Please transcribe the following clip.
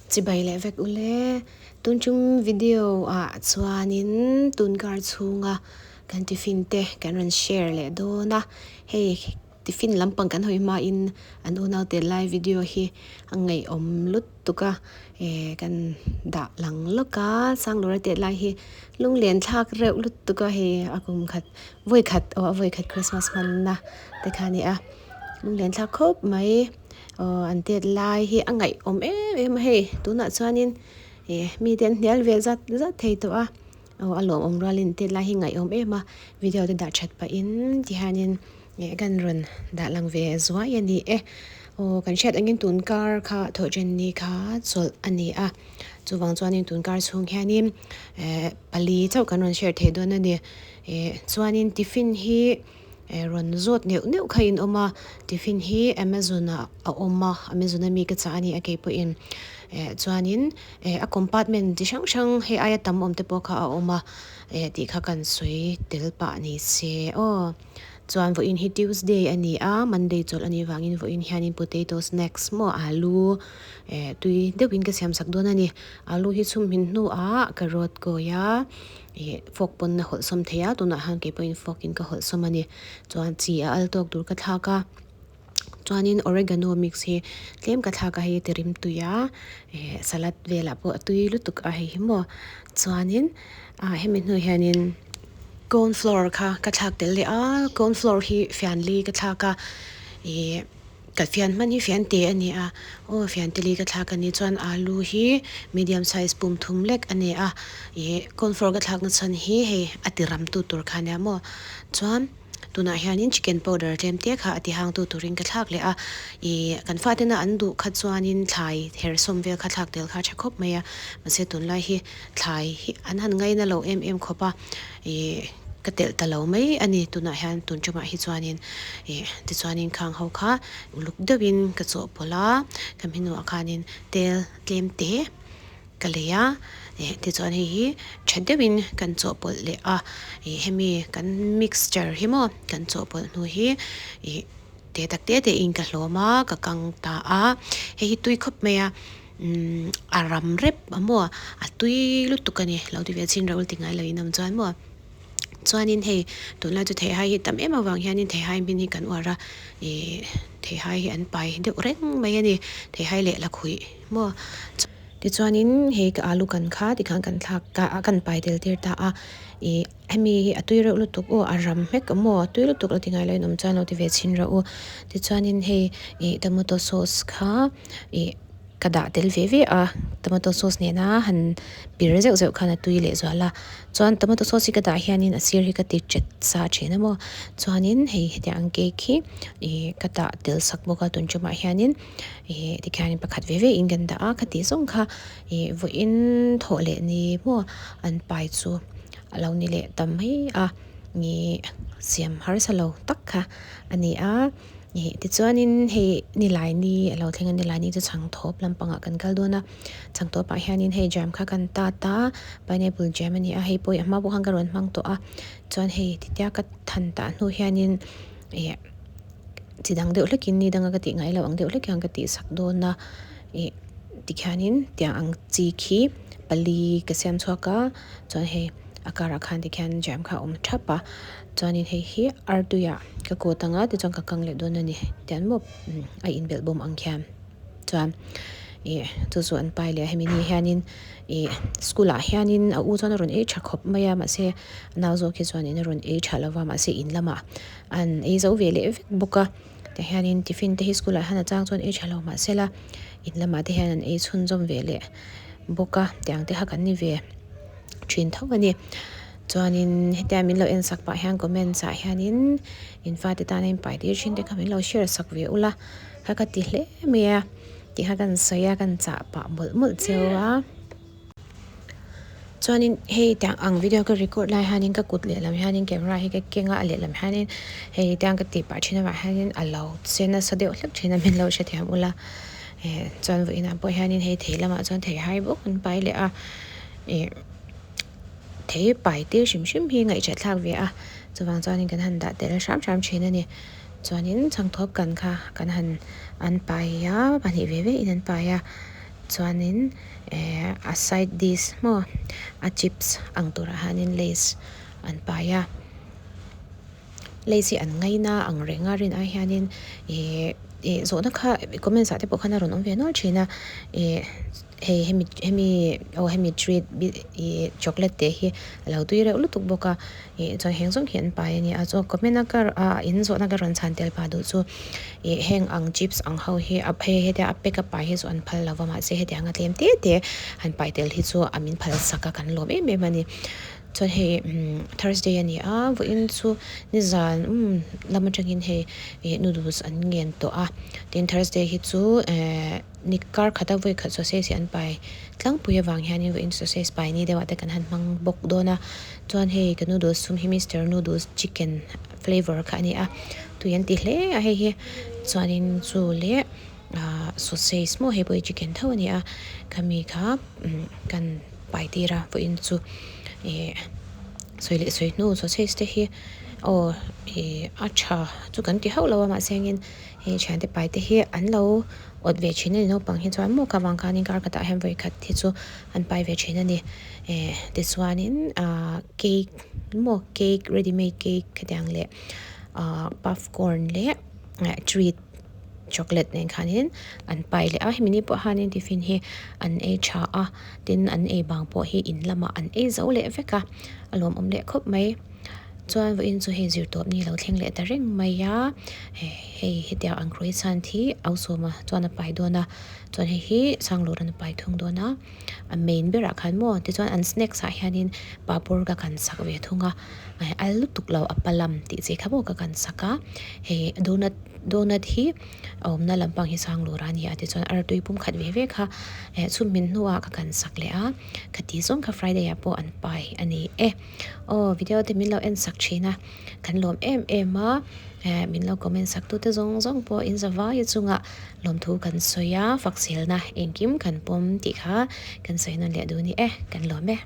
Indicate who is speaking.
Speaker 1: Chibai leh vek ule. Tun tum video ah chuanin tun kar chhunga kan tiffin te kan rawn share leh dawn a. Hei tiffin lampang kan hawi hmain an unau tel lai video hi a ngaihawm lutuk a eh kan dah lang lawk a. Sanglura tet lai hi lunglen thlak reuh lutuk a hei a kum khat vawi khat aw a vawi khat Christmas hmanna te kha a ni a lunglen thlak khawp mai. Aw an tet lai hi a ngaihawm em em a hei tunah chuanin ih mite an hnial ve zat zat thei tawh a aw a lawmawm rualin tet lai hi ngaihawm em a video te dah that pahin tihianin ih kan rawn dah lang ve zuai a ni e aw kan hriat angin tun kar kha thawhṭhen ni kha chawlh a ni a chuvang chuanin tun kar chhung hianin eh pali chauh kan rawn share thei dawn a ni ih chuanin tiffin hi. Eh rawn zawt neuh neuh kha in awm a tiffin hi amazon ah a awm a amazon ami ka chah a ni a keipawhin eh chuanin eh a compartment chi hrang hrang hei aia tam awm te pawh kha a awm a eh tih kha kan sawi tel pah ni se aw chuan vawiin hi tuesday a ni a monday chawlh a nih vangin vawiin hianin potato snacks maw alu eh tui deuhin ka siam sak dawn a ni alu hi chhum hmin hnuah ka rawt kawi a. Ih fork pawn a hawlh sawm thei a tunah hian kei pawhin fork in ka hawlh sawm a ni chuan chi a al tawk tur ka thlak a chuanin oregano mix hi tlem ka thlak a hei ti rim tui a ih salad velah pawh a tui lutuk a hei hi maw chuanin ah hemi hnu hianin corn flour kha ka thlak tel leh a corn flour hi fian li ka thlak a ih. Ka fian hman hi fian te a ni a, aw fian te li ka thlak a ni chuan alu hi medium size pum thum lek a ni a, ih corn flour ka thlak na chhan hi hei a ti ram tu tur kha a nia maw chuan tunah hianin chicken powder tlem te kha a ti hang tu turin ka thlak leh a, ih kan fate na an duh kha chuanin thlai herhsawm vel kha thlak tel kha a tha khawp mai a, mahse tunlai hi thlai hi an han ngaina lo em em khawp a, ih. Ka telh ta lo mai a ni tunah hian tun tumah hi chuanin ih tichuanin khang ho kha uluk deuhin ka chawhpawlh a ka hmenuah khanin tel tlem te ka lei a ih tichuan hei hi tha deuhin kan chawhpawlh leh a ih hemi kan mixture hi maw kan chawhpawlh hnu hi ih te tak te te in ka hlawm a ka kang ta a hei hi tui khawp mai a. Umm a ram rep a maw a tui lutuk a ni lo ti ve chin reuh ti ngai lo in awm chuan maw chuanin hei tunlai chu theihai hi tam em avang hianin theihai hmin hi kan uar a ih theihai hi an pai deuh reng mai a ni theihai leh lakhuih maw tichuanin hei ka alu kan kha tikhan kan thlak ta a kan pai tel tir ta a ih hemi hi a tui reuh lutuk aw a ram hmek a maw a tui lutuk lo ti ngai lo in awm chuan lo ti ve chhin rawh u tichuanin hei ih tomato sauce kha ih. Ka dah tel ve ve a, tomato sauce nena han pir zeuh zeuh khan a tui leh zual a, chuan tomato sauce hi ka dah hianin a sir hi ka ti chet sa thin a maw, chuanin hei hetiang ang cake hi ih ka dah tel sak bawk a tun tumah hianin ih tikhianin pakhat ve ve in kan dah a, khati zawng kha ih vawiin thawh leh ni maw an pai chu a lo ni leh ta mai a, ih siam harsa lo tak kha a ni a. Ih tichuanin hei Nilaini a lo thleng a Nilaini chu chhangthawp lampangah kan kal dawn a chhangthawpah hianin hei jam kha kan tat a pineapple jam a ni a hei pawh hi a hma pawh khan ka rawn hmang tawh a chuan hei titia ka than tah hnu hianin ih chi dang deuh hlekin ni danga ka tih ngai loh ang deuh hlek hian ka tih sak dawn a ih tikhianin tiang ang chi khi pali ka siam chhuak a chuan hei a karah khan tikhian jam kha a awm thap a. Chuanin hei hi artuiah ka kawt anga tichuan ka kang leh dawn a ni tiang maw a inbelh bawm ang khian chuan ih chu chu an pai leh a hemi ni hianin ih school ah hianin a u chuan a rawn ei tha khawp mai a mahse a nau zawk hi chuanin a rawn ei tha lova mahse in lamah an ei zo ve leh vek bawk a tihianin tiffin te hi school ah hian a chang chuan ei tha lo mahse la in lamah te hian an ei chhunzawm ve leh bawk a tiang te kha kan ni ve thin tho a ni. Chuanin hetia min lo en sak pah hian comments ah hianin in fate tana in pai tir thin te kha min lo share sak ve ula kha ka ti hle mai a tih kha kan sawi a kan chah pah mawlh mawlh cheu a. Chuanin hei tiang ang video ka record lai hianin ka kut lehlam hianin camera hi ka keng a a lehlam hianin hei tiang ka tih pah thin avang hianin a lo che nasa deuh hlek thin a min lo hrethiam ula eh chuan vawiinah pawh hianin hei thei lamah chuan thei hai bawk an pai leh a ih. Thei pai tir hrim hrim hi ngaihṭhat thlak ve a, chuvang chuanin kan han dah tel hram hram ṭhin a ni. Chuanin chhangthawp kan kha kan han an pai a, pahnih ve ve in an pai a. Chuanin eh a side dish maw a chips ang turah hianin lays an pai a lays hi an ngaina ang reng a rin ai hianin ihh ih zawhna kha comments ah te pawh khan a rawn awm ve nual thin a ih hei hemi hemi aw hemi treat ih chocolate te hi a lo tui reuh lutuk bawk a ih chuan heng zawng hi an pai a ni a chuan comment a ka ah in zawhna ka rawn chhan tel pah duh chu ih heng ang chips ang ho hi a hei hetia a pack a pai hi chu an phal lo va mahse hetiang a tlem te te han pai tel hi chu a min phal sak a kan lawm em em a ni. Chuan hei umm Thursday a ni a vawiin chu nizan umm lam atangin hei ih noodles an ngen tawh a tin Thursday hi chu ehh ni kar khat a vawi khat sausage hi an pai tlangpui avang hianin vawiin sausage pai ni deuh ah te kan han hmang bawk dawn a chuan hei ka noodles sum hi mister noodles chicken flavour kha a ni a tui an ti hle a hei hi chuanin chu leh ahh sausage maw hei pawh hi chicken tho a ni a khami kha umm kan. Pai tir a vawiin chu ih sawi leh sawi hnu sausage te hi aw ih a tha chu kan ti hauh lo a mahse engin hei thiante pai te hi an lo awt ve thin a ni naupang hi chuan maw ka vang khanin kar khatah hian vawi khat hi chu an pai ve thin a ni eh tichuanin ah cake maw cake ready made cake khatiang leh ah puff corn leh treat. Chocolate nen khanin an pai leh a hemi ni pawh hianin tiffin hi an ei tha a tin an ei bang pawh hi in lamah an ei zo leh vek a a lawmawm leh khawp mai chuan vawiin chu hei zir tawp ni lo thleng leh ta reng mai a hei hetiang ang croissant hi ausawma chuan a pai dawn a chuan hei hi sanglawr an pai thung dawn a a main berah khan maw tichuan an snacks ah hianin papawr ka kan sak ve thung a al lutuk lo a palam tih chi kha maw ka kan sak a hei donut. Donut hi a awmna lampang hi sang lura a ni a tichuan artui pum khat ve ve kha eh chhun min hnuah ka kan sak leh a khati zawng kha Friday ah pawh an pai a ni e aw video te min lo en sak thin a kan lawm em em a eh min lo comment sak tute zawng zawng pawh in zavai chungah lawmthu kan sawi a fak selna engkim kan pawm tih kha kan sawi nawn leh duh a ni e kan lawm e.